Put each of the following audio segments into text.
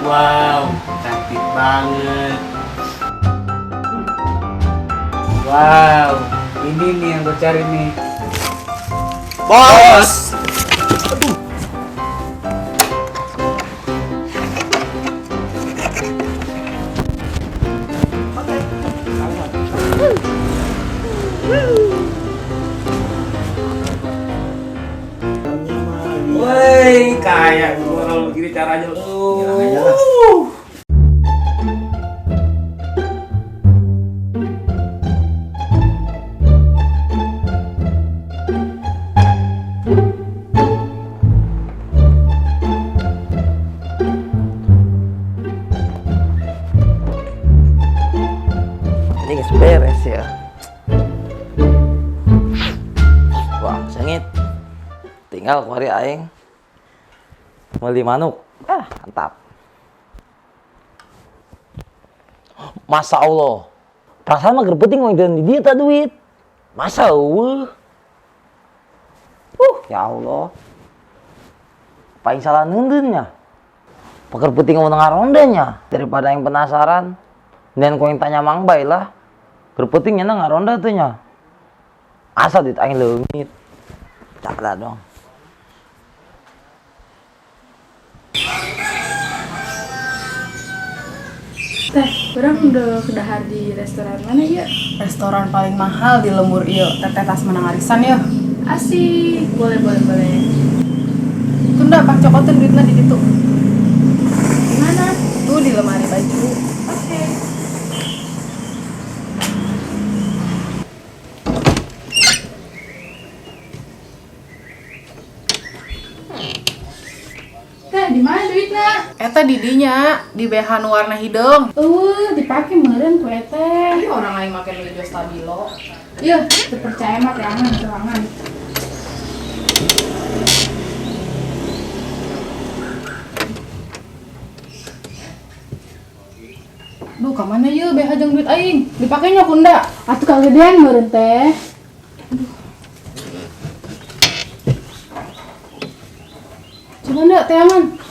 Wow, cantik banget. Wow, ini nih yang gue cari nih. Bos. Woi, kayak gua kalau begini caranya. Ini geus beres ya. Wah, sengit. Tinggal kuari aing. Meuli manuk. Ah, mantap. Masa Allah. Perasaan mah keur peuting mah di dieu tah duit. Masa euweuh. Ya Allah. Paling salah neundeun nya. Paker peuting ngomong ngaronda nya. Daripada yang penasaran. Dan kau yang tanya Mang Bay lah. Keur peuting nya ngaronda tuh nya. Asa duit aing leungit. Cakra dong. Teh, urang udah kedahar di restoran mana ya? Restoran paling mahal di lembur ieu, teteh tas menang arisan ya. Asik, boleh boleh boleh. Tunda pak cokotin duitnya di situ. Di mana? Tuh di lemari baju. Oke. Teh, di mana duitnya? Eta di dinya, di BH nu warna hideung. Eueuh, dipake meureun ku eteh. Ih, orang aing make nu hijau stabilo. Yeuh, terpercaya mah teangan, teangan. Duh, ka mana ieu BH jeung duit aing? Dipakenya ku enda. Atuh kagedean meureun teh. Coba ndak teangan.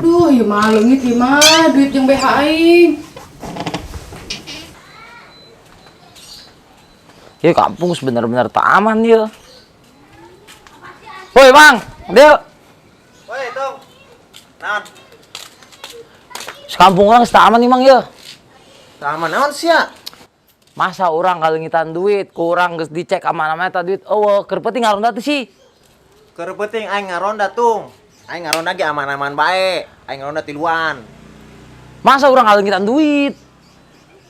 Duh, ieu mah leungit ieu mah duit jeung BH aing. Ya kampung bener-bener tak aman ya. Woi, Bang, Del. Woi, Tong. Naon? Sekampung orang tak aman nih, Mang ya. Aman naon sia? Masa orang kaleungitan duit, kurang geus dicek aman-aman eta duit. Eueuh, keur peuting ngaronda teh sih. Keur peuting aing ngaronda, Tung. Aing ngaronda ge aman-aman bae. Aing ngaronda tiluan. Masa orang kaleungitan duit?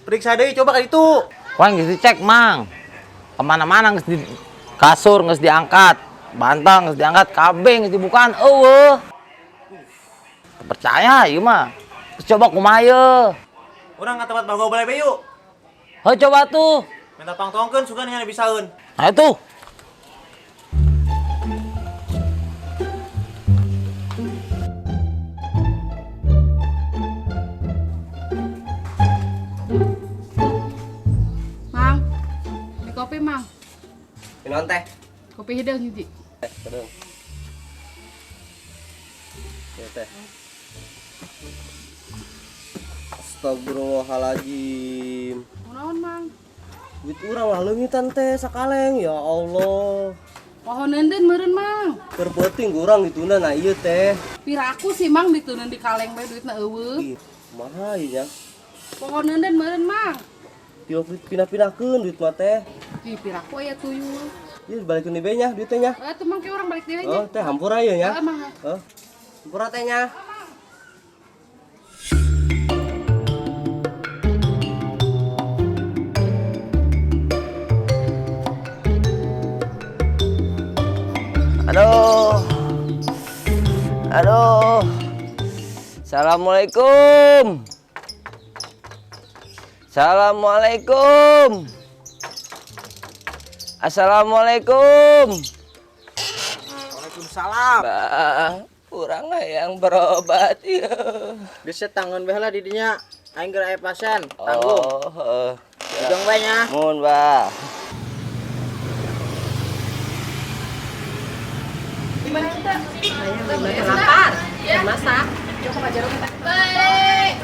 Periksa deui coba ka ditu. Wah, geus dicek, Mang. Kemana-mana geus di kasur geus diangkat, bantal geus diangkat, kabeh geus dibukaan, eueuh. Percaya ieu mah. Terus coba kumaha ye? Urang ka tempat bago boleh be yuk. Heuh, coba tuh. Minta pangtongkeun sugan nya bisaeun. Nah itu. Mang, beli kopi, Mang. Minum teh. Kopi hideung hiji. Teh, hideung. Ya teh. Astagfirullahaladzim. Kunaon, Mang? Duit urang lah leungitan teh sakaleng, ya Allah. Poho neundeun meureun, Mang. Keur peuting urang ditunda na ieu teh. Piraku sih, Mang, dituneun di kaleng bae duitna eueuh. Ih, kumaha ieu nya? Poho neundeun meureun, Mang. Tiap pindah-pindahkeun duit mah teh. Ih, piraku aya tuyul. Ieu dibalikeun deui nya duit teh nya. Eh, tuh Mang ke urang balik deui Oh, nya. teh hampura ieu nya. Heeh, Mang. Oh. Hampura teh nya. Aduh. Aduh. Assalamualaikum. Assalamualaikum. Assalamualaikum. Waalaikumsalam. Bang, kurang hayang berobat ya. Geus tangan bae lah di dinya. Aing geura aya pasien, tanggung. Oh, heeh. Ujung bae nya. Mun, Bang. Lapar. Ya. Masak. Yuk ke Pajero kita. Balik.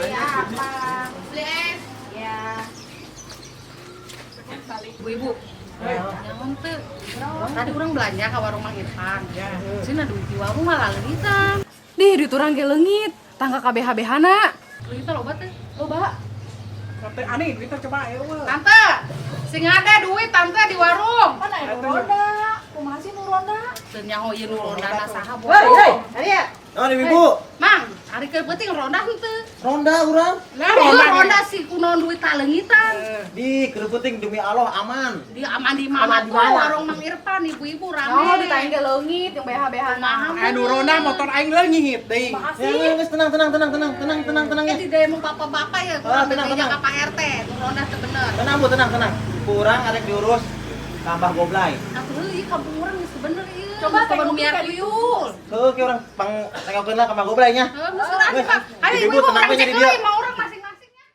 Beli es. Ya. Ibu-ibu. Nyaman tuh. Tadi urang belanja ke warung Mang Irfan. Sini duit di warung malah leungitan. Dih, duit urang ge leungit. Tangga KBH-BH-na. Leungitan loba teh. Loba. Tante aneh duitnya coba ayo. Tante, sing ada duit tante di warung. Mana aya nu ronda? Kumaha sih nu ronda? Teu nyaho ieu nu ronda saha bodoh. Hei, hei. Naon ibu? Mang, ari keur peuting ronda henteu. Ronda urang. Lah ronda, ronda sih kunaon duit tak leungitan. Di keur peuting demi Allah aman. Di aman di mana tuh warung Mang Irfan ibu-ibu rame. Oh, duit aing ge leungit yang BH-BH-na. Anu ronda motor aing leungit deui. Ya, ya, geus tenang tenang tenang tenang tenang tenang tenang ya. Eh di demo bapak-bapak ya, Ah, kurang tenang, bebeja tenang. ka Pak RT, nu ronda teu bener. Tenang Bu, tenang tenang. Kurang arek diurus tambah goblay. Atuh heuh ieu kampung urang geus bener ieu. Coba Geus tengok miar ka tuyul. Heuh, ki urang pang tengokeun lah ka Mbah Goblay nya. Heuh, geus urang Geus, Pak. Ayo ibu-ibu ibu-ibu tenang urang we nya cek di dieu. heula mah urang masing-masing nya.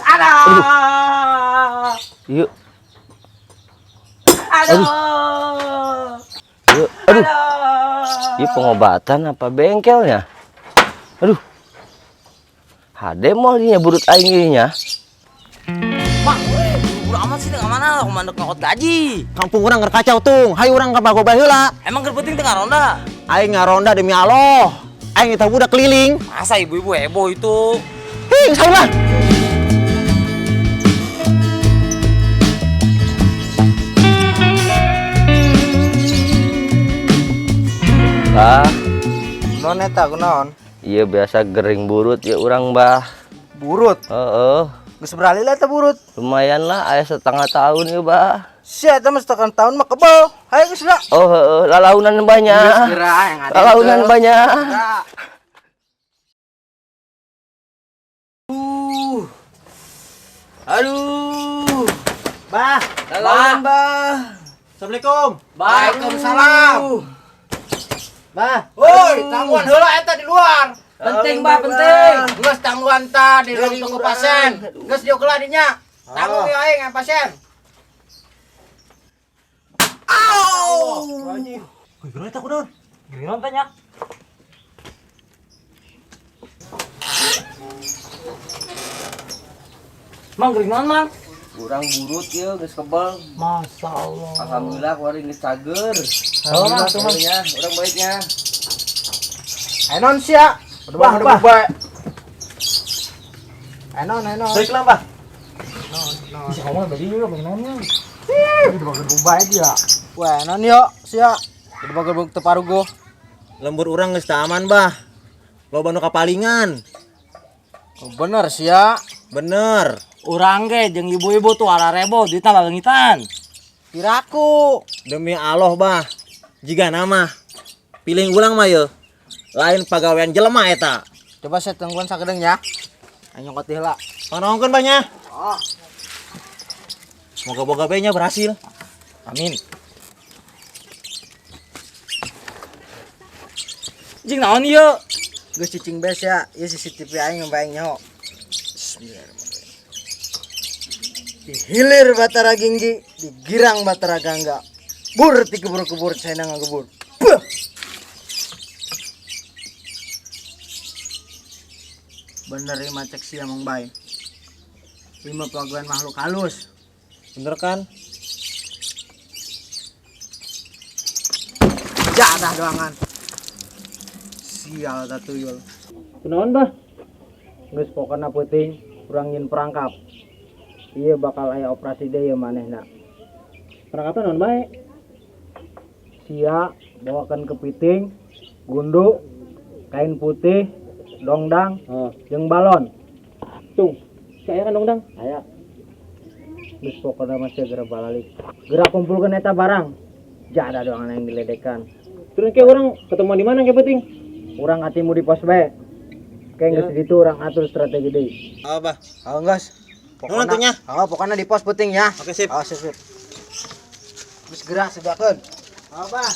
Aduh. Yuk. Aduh. Yuk. Aduh. Ini pengobatan apa bengkelnya? Aduh. Hade moal nya burut aing ieu nya. Bang, buru amat sih tengah mana aku mandek ngokot gaji. Kampung urang keur kacau tung. Hayu urang ka Mbah Goblay heula. Emang keur peuting tengah ronda? Aing ngaronda demi Allah. Aing eta budak keliling. Masa ibu-ibu heboh itu? Hing, salah. Bah, Non eta kunaon? iya biasa gering burut ya urang bah. Burut. Heeh. Geus beralih lah eta burut. Lumayan lah aya setengah tahun ya bah. Sia eta mah setengah tahun mah kebel. Hayo geus lah. Oh heeh, lalaunan banyak. Lalaunan banyak. Aduh. Bah, Lalaunan bah. Assalamualaikum. Waalaikumsalam. Bah, Woi, tangguhan heula eta di luar. Penting bah, penting. Geus tangguhan ta di ruang tunggu pasien. Geus dieu kelah dinya. Tanggung ieu aing pasien. Wih, geura eta kunaon? Gering naon tanya? Mang gering naon, Mang? Urang burut ya geus kebel. Masya Allah. Alhamdulillah kuari geus cager. Alhamdulillah tuh, Mang. Nya, urang baiknya. Enon sia. Bah, bah. Bae. Enon, enon. Baiklah, Bah. Bisa ngomong tadi juga pengen Bae dia. Wah, enon yo sia. Gedebak-gedebuk teu paruguh. Lembur urang geus teu aman, Bah. Loba nu kapalingan. Oh, bener sia. Bener. Urang ge jeung ibu-ibu tuh ala rebo duitna laleungitan. Piraku. Demi Allah, Bah. Jiga nama. Pilih ulang mah ye. Lain pagawean jelema eta. Coba saya tungguan sakedeung ya. Ayo nyokot heula. Panongkeun Bah nya. Oh. Moga-moga bae nya berhasil. Amin. Jeung naon ieu? Geus cicing bes ya, ieu CCTV aing ngemba aing nyaho. Bismillahirrahmanirrahim. Di hilir Batara Ginggi, di girang Batara Gangga. Bur ti kebur-kebur saya ngagebur. Buh! Bener ieu mah cek sia Mang Bay. Lima pelaguan makhluk halus. Bener kan? Jadah doangan. Sial ta tuyul. Kunaon, Bah? Geus pokona peuting urang nyin perangkap. Ieu bakal aya operasi deui ieu manehna. Perangkapna naon bae? Sia bawakan kepiting, gundu, kain putih, dongdang, Oh. jeung balon. Tung. Si aya kan dongdang? Aya. Geus pokona mah sia geura balalik. Geura kumpulkeun eta barang. Jada doangan yang diledekan. Terus ke urang ketemuan di mana ke peuting? Urang atimu di pos bae. Kayak geus ditu urang atur strategi deui. Oh, Bah. Oh, geus. Nuhun atuh nya. Oh, pokoknya di pos penting ya. Oke, sip. Oh, sip, sip. Terus gerak sedakeun. Oh, Bah.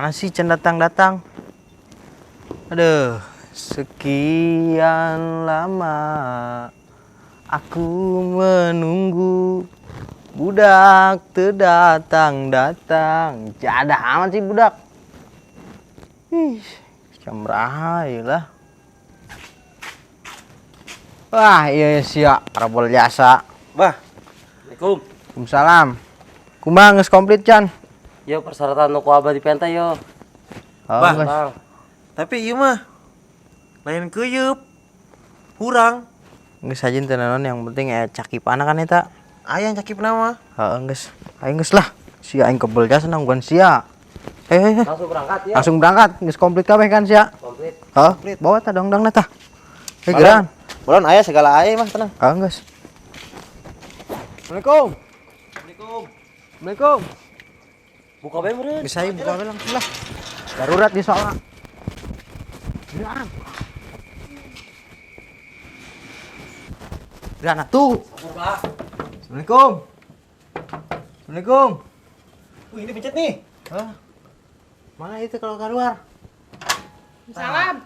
Mana sih can datang-datang? Aduh, sekian lama aku menunggu budak teu datang-datang. Jadah amat sih budak. Ih, jam raha lah. Wah, iya sia, rabol jasa. Bah, Assalamualaikum. Waalaikumsalam. Kumaha geus komplit can? Yo persyaratan nu ku abah dipenta yo. Oh, Bah. geus. Bang. Tapi ieu mah lain keuyeub. Hurang. Geus aja teu naon, yang penting cakipana kan eta. Aya cakip nama. Heeh, geus. Aing geus lah. Sia aing kebel jasa nangguan sia. Eh. Langsung berangkat ya. Langsung berangkat, geus komplit kabeh kan sia? Komplit. Heeh, bawa tah dongdongna tah. Eh, geran. Balon aya segala aya mah tenang. Heeh, geus. Assalamualaikum. Assalamualaikum. Assalamualaikum. Buka bae meureun. Geus ayo buka we langsung lah. Darurat di soalnya. Geran. Geran atuh. Assalamualaikum. Assalamualaikum. Wih, ini pencet nih. Hah? Mana itu kalau keluar? Salam.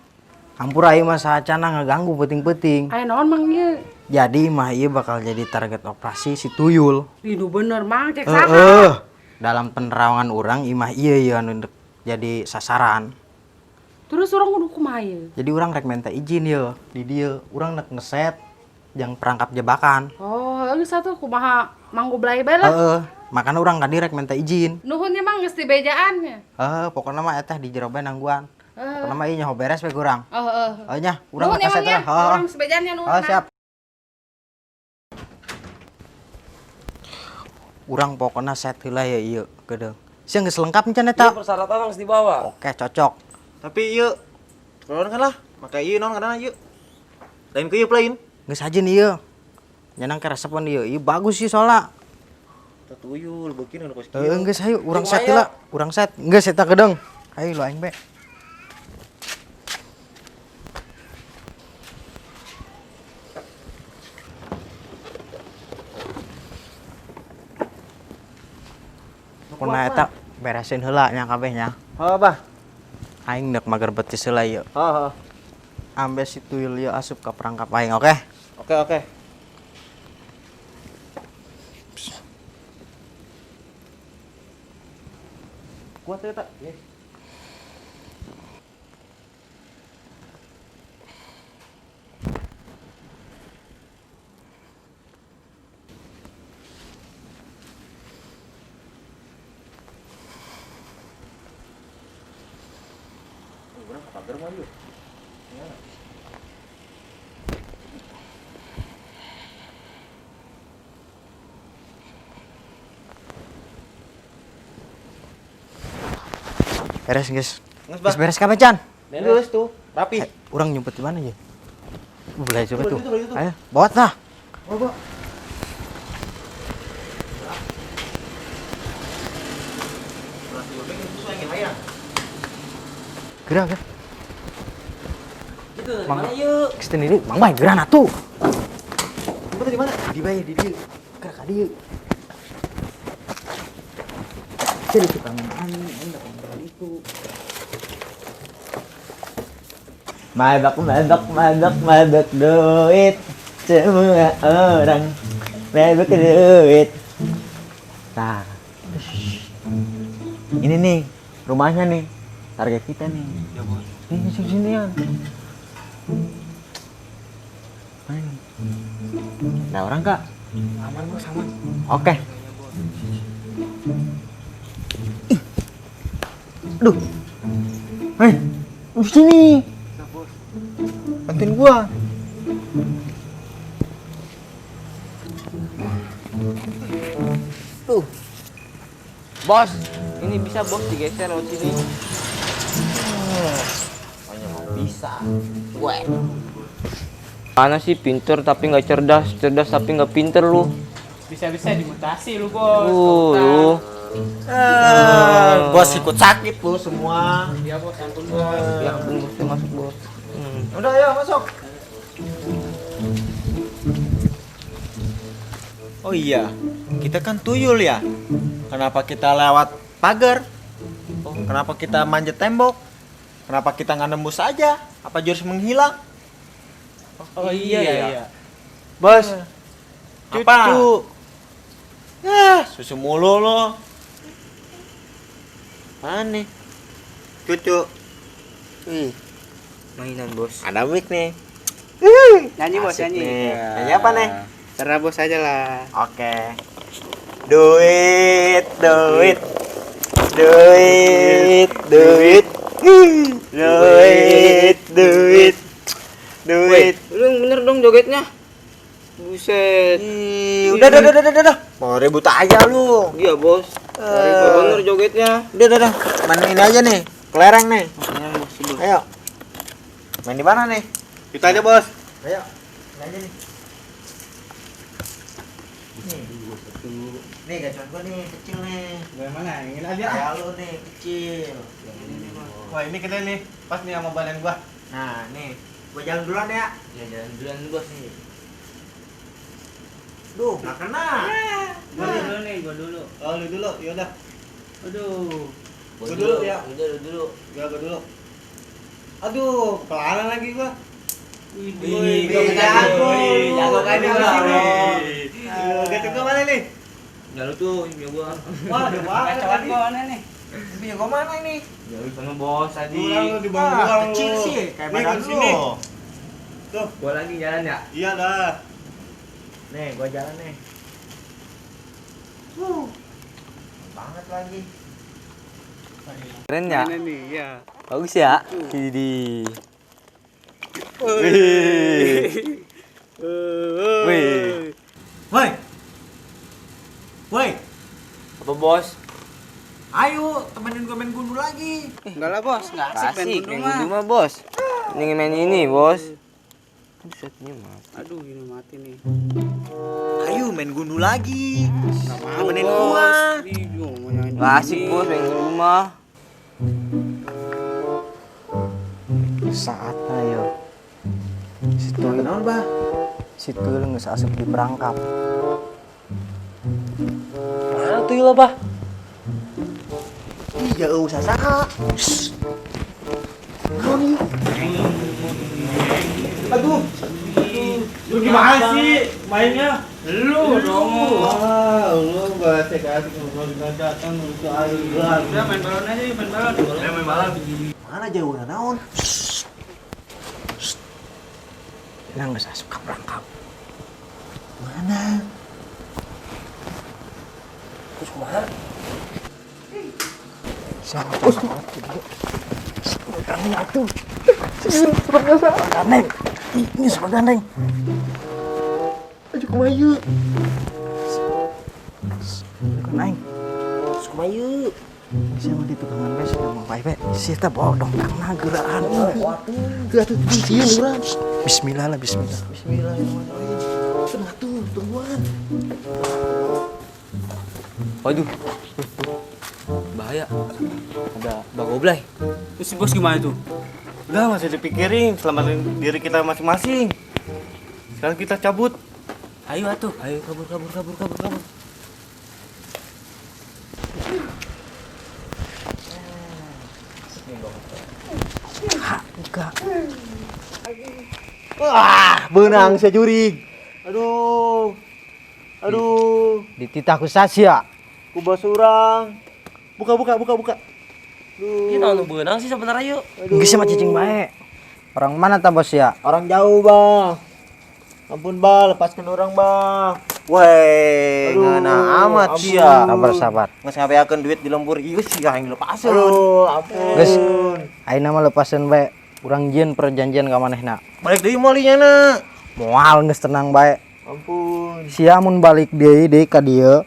Hampura ieu mah saacana ngaganggu peuting-peuting. Aya naon Mang ieu? Jadi mah ieu bakal jadi target operasi si Tuyul. Ih, nu bener Mang cek saha? Heeh. Dalam penerawangan orang imah ieu ieu anu jadi sasaran. Terus urang kudu kumaha ieu? Jadi orang rek minta izin ye di dieu, urang nek ngeset jang perangkap jebakan. Oh, geus atuh kumaha Mang goblay bae lah. Heeh, makanya urang kadi rek minta izin. Nuhun ya Mang geus dibejaan nya. Heeh, pokoknya mah eta di jero bae nangguan. Pokoknya mah ieu nyaho beres we kurang. Oh, heeh. Heeh nya, urang Nuhun ya rek Mang ngeset ya. lah. Heeh. Urang geus bejaan nya nuhun. Heeh, siap. Urang pokoknya set heula ya ieu gedeung. Sia geus lengkap encan eta. Ieu persyaratan geus dibawa. Oke, cocok. Tapi ieu kalau kan lah, maka ieu naon ngaranna ieu. Lain keuyeub lain. Geus aja nih ieu. Nyanang keresepan ieu. Ieu bagus sih soalnya. Tah tuyul beuki nu kos kieu. Heeh, geus ayo urang set heula. Urang set. Geus eta gedeung. Ayo lu aing be. Pokona eta beresin heula nya kabeh nya. Heuh, Bah. Aing deuk mager betis heula ieu. Heeh, heeh. Ambe si tuyul ieu asup ka perangkap aing, oke? Oke, oke. Kuat ya, tak? Beres, guys. Geus, Bah. Geus beres kabeh, Chan. Geus tuh, rapi. Urang nyumpet di mana ya? Boleh coba Itu, tuh. itu, itu. Ayo, bawa tah. Bawa. Gerak, gerak. Itu dari mana yuk? Geus teu diri, Mang Bay gerak atuh. Nyumpet di mana? Di bae di dieu. Gerak ka dieu. Jadi tukang anu, aing datang dari itu. Mabak, mabak, mabak, mabak duit. Semua orang mabak duit. Nah, ini nih rumahnya nih, target kita nih. Ya bos. Nih sini sinian. Mana nih? Ada orang kak? Aman bos, aman. Oke. Ih. Aduh. Hei, di sini. Bantuin gua. Tuh. Bos, ini bisa bos digeser lewat sini. Pokoknya mau bisa. Gue. Mana sih pinter tapi nggak cerdas, cerdas tapi nggak pinter lu. Bisa-bisa dimutasi lu, Bos. Lu. Bos ikut sakit lu semua. Iya, Bos, ampun, Bos. Ya ampun bos, masuk bos. Udah ayo masuk. Oh iya, kita kan tuyul ya. Kenapa kita lewat pagar? Kenapa kita manjat tembok? Kenapa kita nggak nembus aja? Apa jurus menghilang? Oh iya iya. Bos. Apa? Cucu. Ya, susu mulu lo. Mana nih? Cucu. Wih, Mainan, Bos. ada mic nih. Nyanyi bos, Asik nyanyi. nih. Nyanyi apa nih? Terserah bos aja lah. Oke. Duit, duit. Duit, duit. Duit, duit. Duit. Lu yang bener dong jogetnya. Buset. Ih, udah. Mau ribut aja lu. Iya, Bos. Eh. Bener jogetnya. Udah. Main ini aja nih. Kelereng nih. Ayo. Main di mana nih? Kita aja bos. Ayo. Main aja nih. Nih. Nih gacuan gua nih kecil nih. Gua mana? Yang ini aja. Ya lu nih kecil. Wah ini keren nih, pas nih sama badan gua. Nah, nih. Gua jalan duluan ya. Ya jalan duluan bos nih. Duh, nggak kena. Gua dulu nih, gua dulu. Oh lu dulu, yaudah. Aduh. Gua Gua dulu ya. Udah lu dulu. Gua dulu. Aduh, kepelanan lagi gua. Wih, Wih, jago. Jago kan Jago. gua. Gacuan gua mana nih? Ya lu tuh, ya gua. Wah, ada banget tadi. mana nih? Punya gua mana ini? Ya lu sama bos tadi. Kurang lu di bawah Ah, gua kecil lu. sih, kayak Nih, badan ke sini. lu. Tuh, Gua lagi jalan ya. iya dah. Nih, gua jalan nih. Banget lagi. Keren ya? Mana nih? Iya. Bagus ya? Widih. Wih. Wih. Woi. Woi, Apa bos? ayo temenin gua main gundu lagi. Enggak lah bos, enggak asik main Asik, gundu main mah. gundu mah bos. Ini main ini bos. Aduh, setnya mati. Aduh, ini mati nih. Ayo main gundu lagi. Enggak mau Temenin bos. gua. Ih, gua mau nyanyi. Nggak asik bos main gundu mah. Saatnya yo. Si Tuyul, Naon, Bah? si Tuyul geus asup di perangkap. Mana tuh lah bah? Iya, usah saha. Aduh. Lu gimana sih mainnya? Lu dong. Wah, lu gak asik-asik gua datang lu air gua. Udah main balon aja, main balon. Udah main balon. Mana jauhna naon? Nang geus asup ka perangkap. Mana? Terus kumaha? Siapa? Gandeng atuh. Gandeng. Ini sama gandeng. Ayo kumaha ieu? Bukan aing. Terus kumaha ieu? Siapa di tukangan bae sudah mau bae. Si eta bawa dongkangna geuraan. Waduh, atuh sieun urang. Bismillah lah bismillah. Bismillahirrahmanirrahim. Tengah tuh, tungguan. Waduh. Bahaya. Ada Bang Oblay. Terus si bos gimana tuh? Udah masih dipikirin, selamatin diri kita masing-masing. Sekarang kita cabut. Ayo atuh, ayo kabur kabur kabur kabur kabur. Buka. Wah, beunang sia jurig. Aduh. Aduh, Dititah ku sasia. ku bos urang. Buka buka buka buka. Duh. Ini nu beunang sih sebenarnya yuk. Geus mah cicing bae. Orang mana ta bos ya? Orang jauh, Bang. Ampun, Bang, lepaskan orang, Bang. Weh, ngeunah amat sia. Sabar sabar. Geus ngabeakeun duit di lembur ieu sia aing lepaseun. Aduh, ampun. Geus ayeuna mah lepaseun bae. Urang jieun perjanjian ka manehna. Balik deui moal nya na. Moal geus tenang bae. Ampun. Sia mun balik deui deui ka dieu,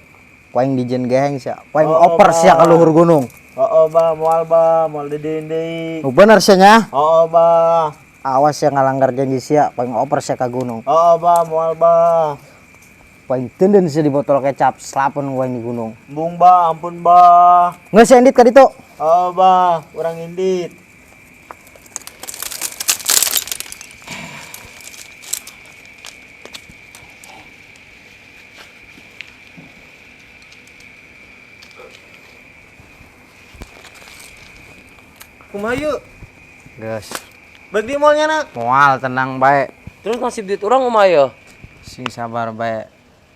ku aing dijieun geheng sia. Ku aing Oh, oper sia ka luhur gunung. Oh, Bang, moal, Bang, moal dedeun deui. Nu bener sia nya. Oh, Bang. Awas sia ngalanggar janji sia, ku aing oper sia ka gunung. Oh, Bang, moal, Bang. Ku aing teunden sia di botol kecap, selapun ku aing di gunung. Bung, Bang, ampun, Bang. Geus sia indit ka ditu. Oh, Bang, urang indit. Kumaha yeuh? Geus. Balik di mallnya na. Moal tenang bae. Terus nasib duit urang kumaha ya? Sing sabar bae.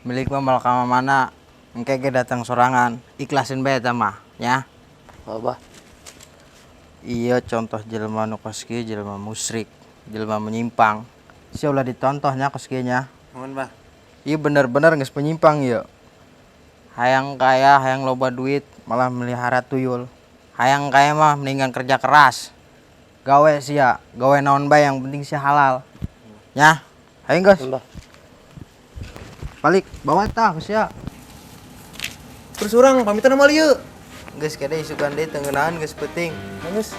Milik mah moal ka mana, engke ge datang sorangan. Ikhlasin bae eta mah, ya. Abah. Iya, contoh jelema nu kos kieu jelema musyrik, jelema menyimpang. Sia ulah ditontohnya kos kieu nya. Mohon, Bah. Iya, bener-bener geus menyimpang ieu. Hayang kaya, hayang loba duit, malah melihara tuyul. Hayang kaya mah mendingan kerja keras. Gawe sia, gawe naon bae yang penting sia halal. Ya, ayo guys. Bah. Balik, bawa tah sia. Terus urang pamitan sama lieu. Geus kede isukan deui teu ngeunaheun, geus penting. Geus.